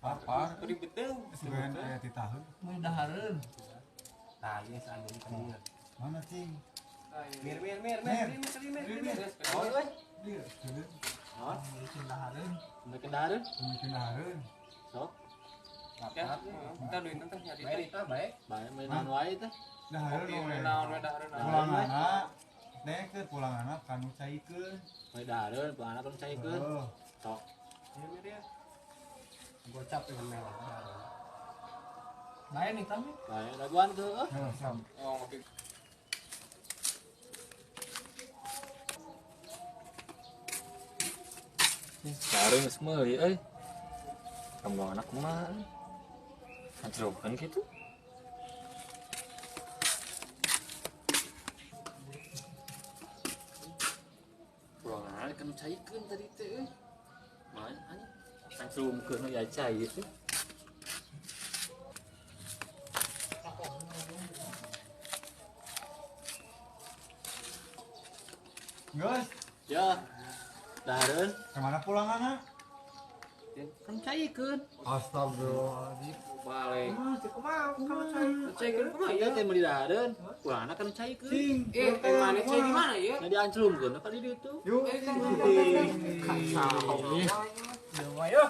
Lapar. Beri betul. Sebenarnya aya ti tahun. Mun dahareun. Tah, ieu seandainya kan. Mana cing? Mir mir mir mir mir mir mir. Oh, euy. Dieu. Naon? Bikin dahareun. Bikin dahareun? Bikin dahareun. Sok. Lapar. Kita duit teh nyari. Bae tah bae. Bae meun naon wae teh. Dahareun we. Naon we dahareun. Pulangana. Dengkeun pulangana kanu caikeun. Bae dahareun pulangana kanu caikeun. Sok. Iya mir ya. Gocap dengan mewah dahareun. Bae nih tah. Bae daguan tuh. Heeh, sam. Oh, ngopi. Dahareun geus meuli euy. Rombongan kumaha? Anjrokan gitu. Pulangan kan caikeun tadi teh euy. Main anjing. Anjrumkeun ya cai teh. Geus. Ya. Dahareun. Kemana pulanganna? Kan caikeun. Astagfirullahaladzim. Balik. Kumaha kalau cai? Caikeun kumaha ieu teh meuli dahareun. Pulangana kan caikeun. Cing. Eh, mana cai di mana ieu? Nah dianclumkeun ka di ditu. Yuk. Kacau. Ayo.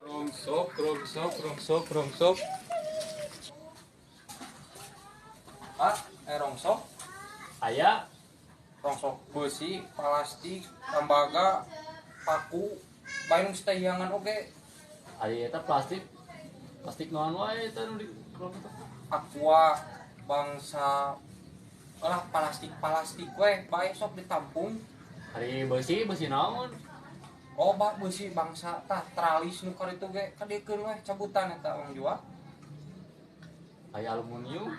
Rongsok, rongsok, rongsok, rongsok. Pak, rongsok. Aya rongsok besi, plastik, tembaga, paku, bae nu setahiangan oge. Aya eta plastik. Plastik naon wae eta nu di rongsok. Aqua bangsa lah plastik-plastik we bae sok ditampung. Ari besi, besi naon? Oh, bak besi bangsa tah tralis nu karitu ge kadiekeun we cabutan eta urang jual. Aya aluminium.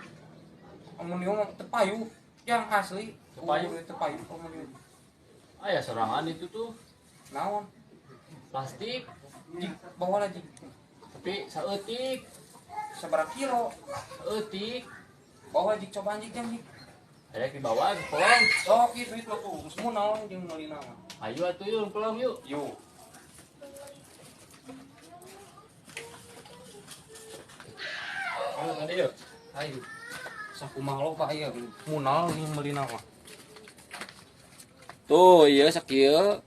Aluminium teu payu yang asli. Teu payu, teu payu aluminium. Aya sorangan itu tuh. Naon? Plastik. Jik bawa lagi. Tapi saeutik. Sabaraha kilo? Saeutik. Bawa jik cobaan jik jang jik. Aya dibawa ke kolong. Sok ieu duit mah tuh, geus naon jeung meuli naon. Ayo atuh yuk pulang yuk. Yuk. Ayo tadi yuk. Ayo. Sakumaha lo Pak ieu munal jeung meuli naon. Tuh ieu sakieu.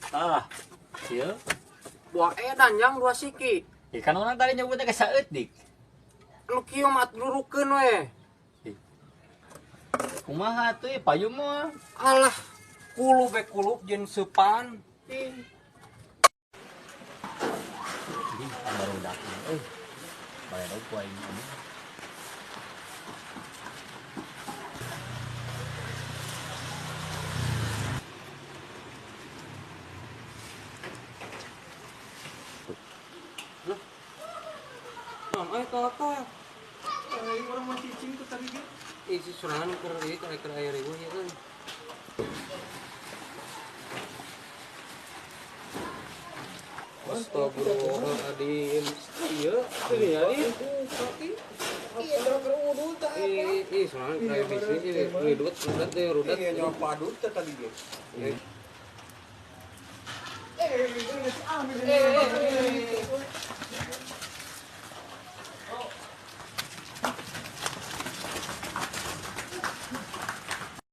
Tah. Ieu. Dua edan jang dua siki. Ikan orang tadi nyebutnya ke saeutik. Nu kieu mah durukeun we. Kumaha tuh payu mah. Alah, kulub be kulub jeung seupan. Ih, baru datang. Bayar ku aing ini. Loh. Non, euy tolak-tolak. Aing urang mah cicing tuh tadi ge. Ih, si sorangan keur ieu keur aya riweuh ieu euy. Astagfirullahaladzim. Iya, ini ya. Iya, keur udud tah. Ih, sorangan keur aya bisnis ieu rudet, rudet teh rudet. Iya, nyawa padut teh tadi ge. Eh,